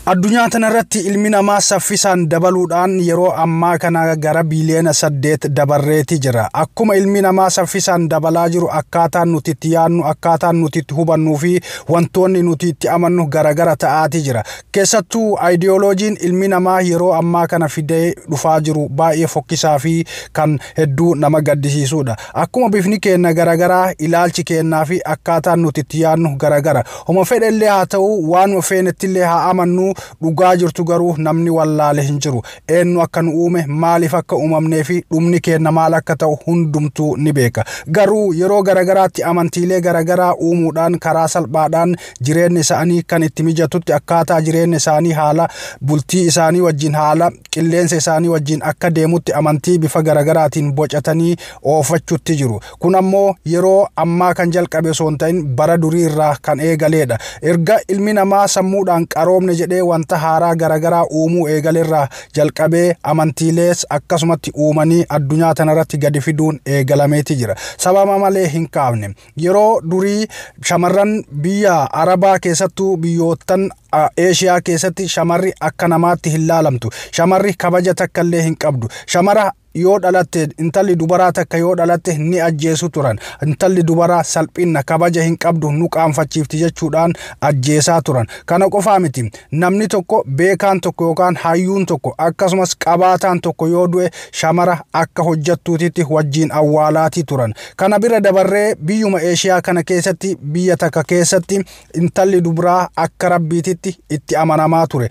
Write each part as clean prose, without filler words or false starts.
Addunyaa tanarratti ilmi namaa saffisaan dabaluudhaan yeroo ammaa kana gara biiliyoona 8 dabarreeti jira. Akkuma ilmi namaa saffisaan dabalaa jiru akkaataan nuti itti yaadnu, akkaataan nuti itti hubannuu fi wantoonni nuti itti amannu garagara ta'aati jira. Keessattuu aayidiyooloojiin ilmi namaa yeroo ammaa kana fidee dhufaa jiru baay'ee fokkisaa fi kan hedduu nama gaddisiisudha. Akkuma bifni keenya garagaraa ilaalchi keenyaa fi akkaataan nuti itti yaadnu garagara. Homa fedhellee haa ta'u waanuma feenettillee haa amannu dhugaa jirtu garuu namni wallaale hin jiru. Eenyu akka nu uume maaliif akka uumamnee fi dhumni keenya maal akka ta'u hundumtuu ni beeka. Garuu yeroo garagaraatti amantiilee garagaraa uumuudhaan karaa salphaadhaan jireenya isaanii kan itti mijatutti akkaataa jireenya isaanii haala bultii isaanii wajjin haala qilleensa isaanii wajjin akka deemutti amantii bifa garagaraatiin bocatanii oofachuutti jiru. Kun ammoo yeroo ammaa kan jalqabe osoo hin ta'in bara durii irraa kan eegaleedha. Erga ilmi namaa sammuudhaan qaroomne jedhee wanta haaraa garagaraa uumuu eegalerraa jalqabee amantiilees akkasumatti uumanii addunyaa tanarratti gadi fiduun eegalameeti jira. Sababa malee hin kaafne. Yeroo durii shamarran biyya Arabaa keessattuu biyyoottan Eeshiyaa keessatti shamarri akka namaatti hin laalamtu. Shamarri kabaja takka illee hin qabdu. Shamara yoo dhalatte intalli dubaraa takka yoo dhalatte ni ajjeesu turan. Intalli dubaraa salphina kabaja hin qabdu nu qaanfachiifti jechuudhaan ajjeesaa turan. Kana qofaa miti. Namni tokko beekaan tokko yookaan hayyuun tokko akkasumas qabaataan tokko yoo du'e shamara akka hojjattuutitti wajjin awwaalaatii turan. Kana bira dabarree biyyuma Eeshiyaa kana keessatti biyya takka keessatti intalli dubaraa akka rabbiititti itti amanamaa ture.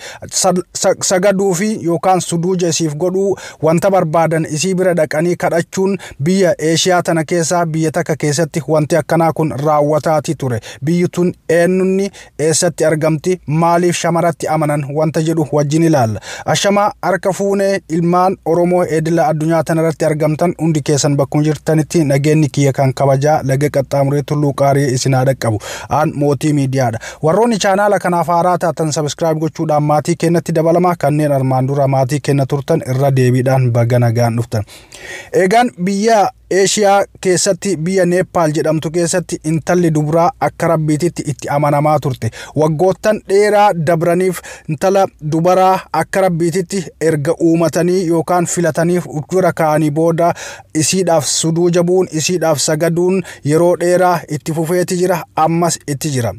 Sagaduu fi yookaan suduuja isiif godhuu wanta barbaadan isii bira dhaqanii kadhachuun biyya Eeshiyaa tana keessaa biyya takka keessatti wanti akkanaa kun raawwataati ture. Biyyi tun eenyunni eessatti argamti maaliif shamaratti amanan wanta jedhu wajjin ilaalla. Ashamaa harka fuunee ilmaan Oromoo edila addunyaa tanarratti argamtan hundi keessan bakkuma jirtanitti nageenyi kiyya kan kabajaa laga qaxxaamuree tulluu qaarii isin haa dhaqqabu. Aan mootii miidiyaadha. Warroonni chaanaala kanaaf haaraa taatan sabiskiraayib gochuudhaan maatii keenyatti dabalamaa kanneen armaan dura maatii keenya turtan irra deebiidhaan baga nagaan dhuftan. Eegaan biyya Eeshiyaa keessatti biyya Neepaal jedhamtu keessatti intalli dubaraa akka rabbiititti itti amanamaa turte. Waggoottan dheeraa dabraniif intala dubaraa akka rabbiititti erga uumatanii yookaan filataniif dura kaa'anii booda isiidhaaf suduuja bu'uun isiidhaaf sagaduun yeroo dheeraa itti fufeeti jira ammas itti jira.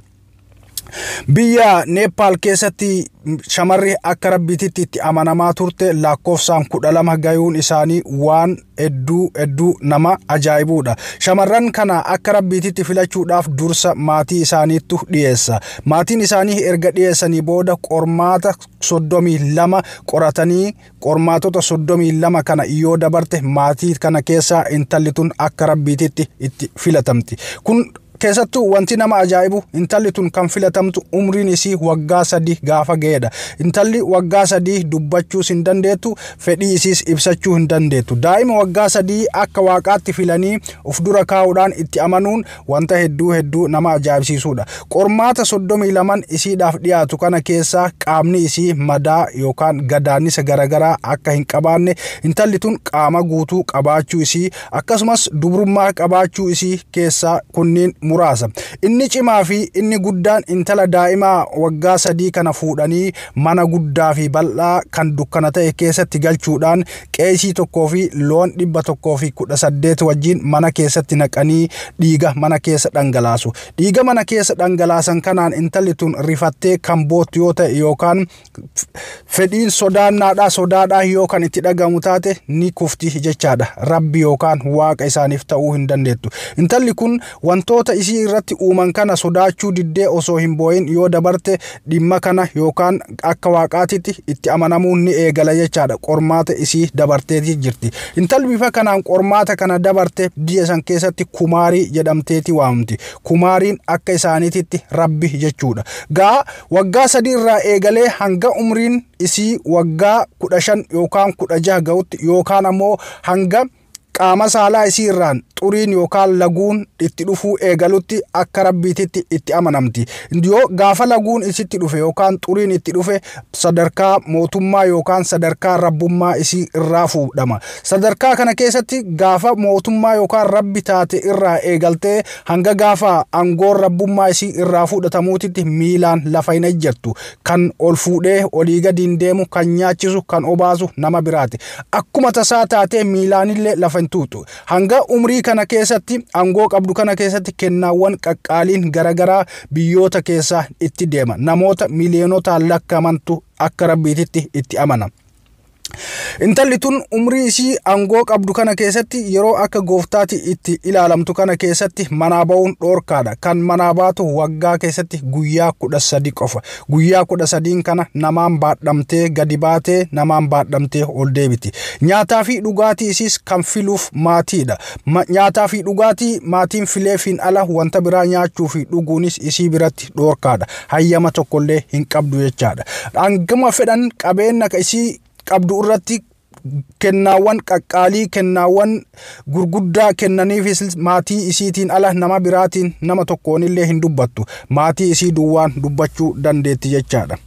Biyya Neepaal keessatti shamarri akka rabbiititti itti amanamaa turte lakkoofsaan 12 gayuun isaanii waan hedduu hedduu nama ajaa'ibuudha. Shamarran kana akka rabbiititti filachuudhaaf dursa maatii isaaniittu dhiyeessa. Maatiin isaanii erga dhiyeessanii booda qormaata 32 qoratanii qormaatota 32 kana yoo dabarte maatii kana keessaa intalli tun akka rabbiititti itti filatamti. Kun keessattuu wanti nama ajaa'ibu intalli tun kan filatamtu umriin isii waggaa 3 gaafa ga'edha. Intalli waggaa 3 dubbachuus hin dandeettu, fedhii isiis ibsachuu hin dandeettu. Daa'ima waggaa 3 akka waaqaatti filanii of dura kaa'uudhaan itti amanuun wanta hedduu hedduu nama ajaa'ibsiisudha. Qormaata 32 isiidhaaf dhiyaatu kana keessaa qaamni isii madaa yookaan gadaannisa garagaraa akka hin qabaanne intalli tun qaama guutuu qabaachuu isii akkasumas dubrummaa qabaachuu isii keessaa kunniin muraasa. Inni cimaa fi inni guddaan intala daa'imaa waggaa 3 kana fuudhanii mana guddaa fi bal'aa kan dukkana ta'e keessatti galchuudhaan qeesii tokkoo fi loon 118 wajjin mana keessatti naqanii dhiiga mana keessa dhangalaasu. Dhiiga mana keessa dhangalaasan kanaan intalli tun rifattee kan boottu yoo ta'e yookaan fedhiin sodaadhaa yoo kan itti dhagamu taate ni kufti jechaadha. Rabbi yookaan waaqa isaaniif ta'uu hin dandeettu. Intalli kun wantoota isii irratti uuman kana sodaachuu diddee osoo hin boo'in yoo dabarte dhimma kana yookaan akka waaqaatitti itti amanamuun ni eegala jechaadha. Qormaata isii dabarteeti jirti. Intalli bifa kanaan qormaata kana dabarte biyya san keessatti kumaarii jedhamteeti waamti. Kumaariin akka isaaniititti rabbi jechuudha. Gaa waggaa 3 irraa eegalee hanga umriin isii waggaa 15 yookaan 16 ga'utti yookaan ammoo hanga Qaama saalaa isii irraan xuriin yookaan laguun itti dhufuu eegalutti akka rabbiititti itti amanamti. Yoo gaafa laguun isitti dhufe yookaan xuriin itti dhufe, sadarkaa mootummaa yookaan sadarkaa rabbummaa isii irraa fuudhama. Sadarkaa kana keessatti gaafa mootummaa yookaan rabbi taate irraa eegaltee hanga gaafa aangoon rabbummaa isii irraa fudhatamuutitti miilaan lafa hin ejjettu. Kan ol fuudhee olii gadiin deemu, kan nyaachisu, kan obaasu nama biraati. Akkuma tasaa taatee miilaanillee lafa hin tuutu. Hanga umrii kana keessatti, aangoo qabdu kana keessatti, kennaawwan qaqqaaliin garaagaraa biyyoota keessaa itti deema. Namoota miiliyonotaan lakkaa'amantu akka rabbiititti itti amana. Intalli tun umrii isii aangoo qabdu kana keessatti, yeroo akka gooftaati itti ilaalamtu kana keessatti, manaa ba'uun dhoorkaadha. Kan manaa baatu waggaa keessatti guyyaa 13 qofa. Guyyaa 13n kana namaan baadhamtee gadi baatee, namaan baadhamtee ol deebiti. Nyaataa fi dhugaatii isiis kan filuuf maatiidha. Nyaataa fi dhugaatii maatiin fileefiin ala wanta biraa nyaachuu fi dhuguunis isii biratti dhoorkaadha. Hayyama tokkollee hin qabdu jechaadha. Hangama fedhan qabeenya isii qabdu irratti kennaawwan qaqqaalii, kennaawwan gurguddaa kennaniifis, maatii isiitiin ala nama biraatiin, nama tokkoonillee hin dubbattu. Maatii isii duwwaan dubbachuu dandeetti jechaadha.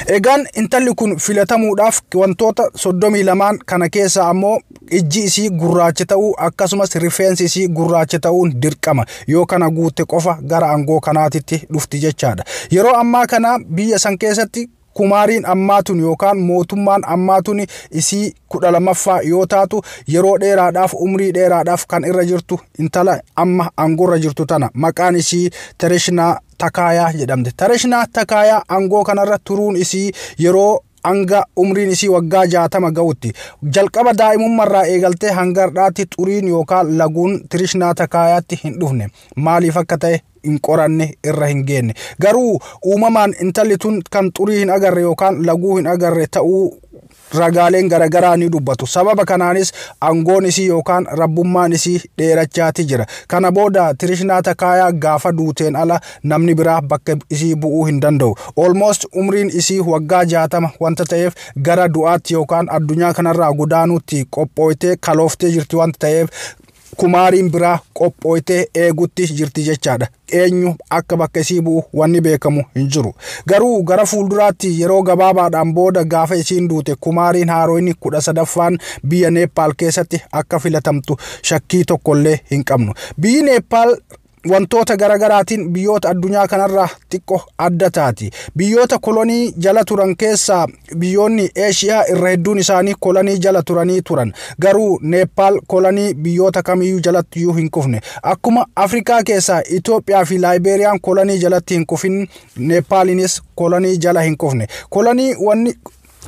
Egaan intalli kun filatamuudhaaf wantoota 32n kana keessa ammoo ijji isii gurraacha ta'uu, akkasumas rifeensi isii gurraacha ta'uun dirqama. Yoo kana guutte qofa gara aangoo kanaatitti dhufti jechaadha. Yeroo ammaa kana biyya san keessatti kumaariin ammaa tun yookaan mootummaan ammaa tun isii 12ffaa yoo taatu, yeroo dheeraadhaaf, umrii dheeraadhaaf kan irra jirtu intala amma aangoorra jirtu tana. Maqaan isii Tereshnaa Takaayaa jedhamte. Tereshnaa Takaayaa aangoo kanarra turuun isii yeroo hanga umriin isii waggaa 60 ga'utti. Jalqaba daa'imummaarraa eegaltee hanga har'aatti xuriin yookaan laguun Tirishnaa Takaayaatti hin dhufne. Maaliif akka ta'e hin qoranne, irra hin geenne. Garuu uumamaan intalli tun kan xurii hin agarre yookaan laguu hin agarre ta'uu ragaaleen garaagaraa ni dubbatu. Sababa kanaanis aangoon isii yookaan rabbummaan isii dheerachaati jira. Kana booda Tirishnaa Takaayaa gaafa duuteen ala namni biraa bakka isii bu'uu hin danda'u. Almost umriin isii waggaa 60 wanta ta'eef, gara du'aatti yookaan addunyaa kanarraa godaanuutti qophooytee kalooftee jirti wanta ta'eef, kumaariin biraa qophooytee eegutti jirti jechaadha. Eenyu akka bakka isii bu'u wanni beekamu hin jiru. Garuu gara fuulduraatti yeroo gabaabaadhaan booda gaafa isiin duute kumaariin haaroonni 13ffaan biyya Neepaal keessatti akka filatamtu shakkii tokkollee hin qabnu. Biyyi Neepaal wantoota garagaraatiin biyyoota addunyaa kanarraa xiqqoo adda taati. Biyyoota kolonii jala turan keessaa biyyoonni Eeshiyaa irra hedduun isaanii kolonii jala turanii turan. Garuu Neepaal kolonii biyyoota kamiyyuu jalatti iyyuu hin kufne. Akkuma Afrikaa keessaa Itoophiyaa fi Laayibeeriyaan kolonii jalatti hin kufin, Neepaalinis kolonii jala hin kufne. Kolonii wanni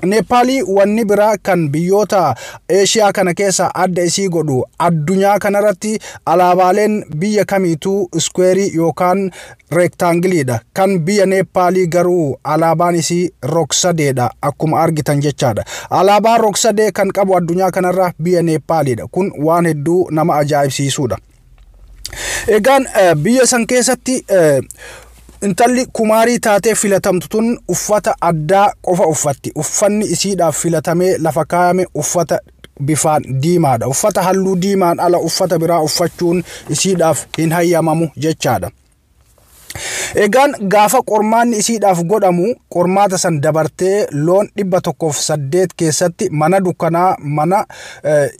Neepaalii wanni biraa kan biyyoota Eeshiyaa kana keessa adda isii godhu, addunyaa kanarratti alaabaaleen biyya kamiituu square yookaan rectangleiidha. Kan biyya Neepaalii garuu alaabaan isii rog-sadeedha akkuma argitan jechaadha. Alaabaa rog-sadee kan qabu addunyaa kanarra biyya Neepaaliidha. Kun waan hedduu nama ajaa'ibsiisudha. Egaan biyya san keessatti intalli kumaarii taatee filatamtu tun uffata addaa qofa uffatti. Uffanni isiidhaaf filatamee lafa kaayame uffata bifaan diimaadha. Uffata halluu diimaan ala uffata biraa uffachuun isiidhaaf hin hayyamamu jechaadha. Egaan gaafa qormaanni isiidhaaf godhamu, qormaata san dabartee loon 108 keessatti mana dukkanaa, mana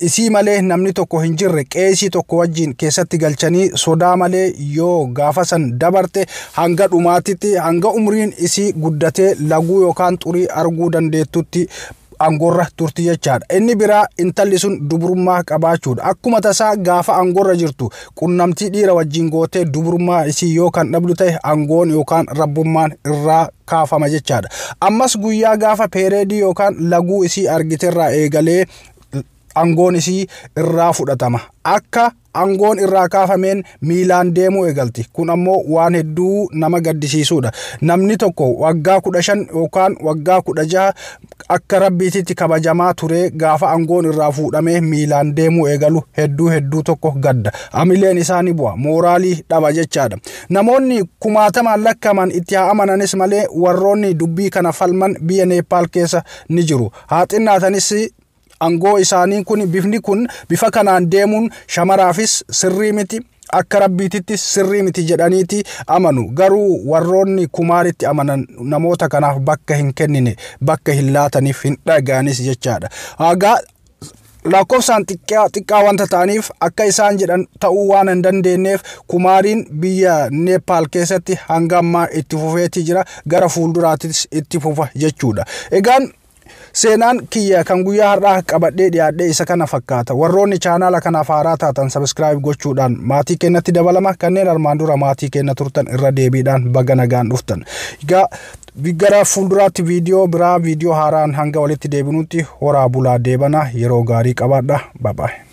isii malee namni tokko hin jirre, qeesii tokko wajjin keessatti galchanii, sodaa malee yoo gaafa san dabarte, hanga dhumaatitti, hanga umriin isii guddatee laguu yookaan xurii arguu dandeettutti aangoorra turti jechaadha. Inni biraa intalli sun dubrummaa qabaachuudha. Akkuma tasaa gaafa aangoorra jirtu qunnamtii dhiira wajjin gootee dubrummaa isii yoo kan dhabdu ta'e, aangoon yookaan rabbummaan irraa kaafama jechaadha. Ammas guyyaa gaafa period yookaan laguu isii argiterraa eegalee aangoon isii irraa fudhatama. Akka aangoon irraa kaafameen miilaan deemuu eegalti. Kun ammoo waan hedduu nama gaddisiisudha. Namni tokko waggaa 15 yookaan waggaa 16 akka rabbiititti kabajamaa ture gaafa aangoon irraa fuudhamee miilaan deemuu eegalu hedduu hedduu tokko gadda. Amileen isaa ni bu'a. Mooraalii dhaba jechaadha. Namoonni kumaatamaan lakkaman itti haa amananis malee, warroonni dubbii kana falman biyya Neepaal keessa ni jiru. Haa xinnaatanis Angoo isaanii kun, bifni kun, bifa kanaan deemuun shamaraafis sirrii miti, akka rabbiititti sirrii miti jedhaniiti amanu. Garuu warroonni kumaaritti amanan namoota kanaaf bakka hin kennine, bakka hin laataniif, hin dhaga'anis jechaadha. Hagaa lakkoofsaan xiqqaa xiqqaa wanta ta'aniif, akka isaan jedhan ta'uu waan hin dandeenyeef, kumaariin biyya Neepaal keessatti hanga ammaa itti fufeetii jira, gara fuulduraattis itti fufa jechuudha. Egaan seenaan kiyya kan guyyaa har'aa qabadhee dhiyaadhee isa kana fakkaata. Warroonni chaanaala kanaaf haaraa taatan subscribe gochuudhaan maatii keenyatti dabalama. Kanneen armaan dura maatii keenya turtan irra deebiidhaan baga nagaan dhuftan. Egaa gara fuulduraatti viidiyoo biraa, viidiyoo haaraan hanga walitti deebinutti horaa bulaa deebana, yeroo gaarii qabaadha. Bye.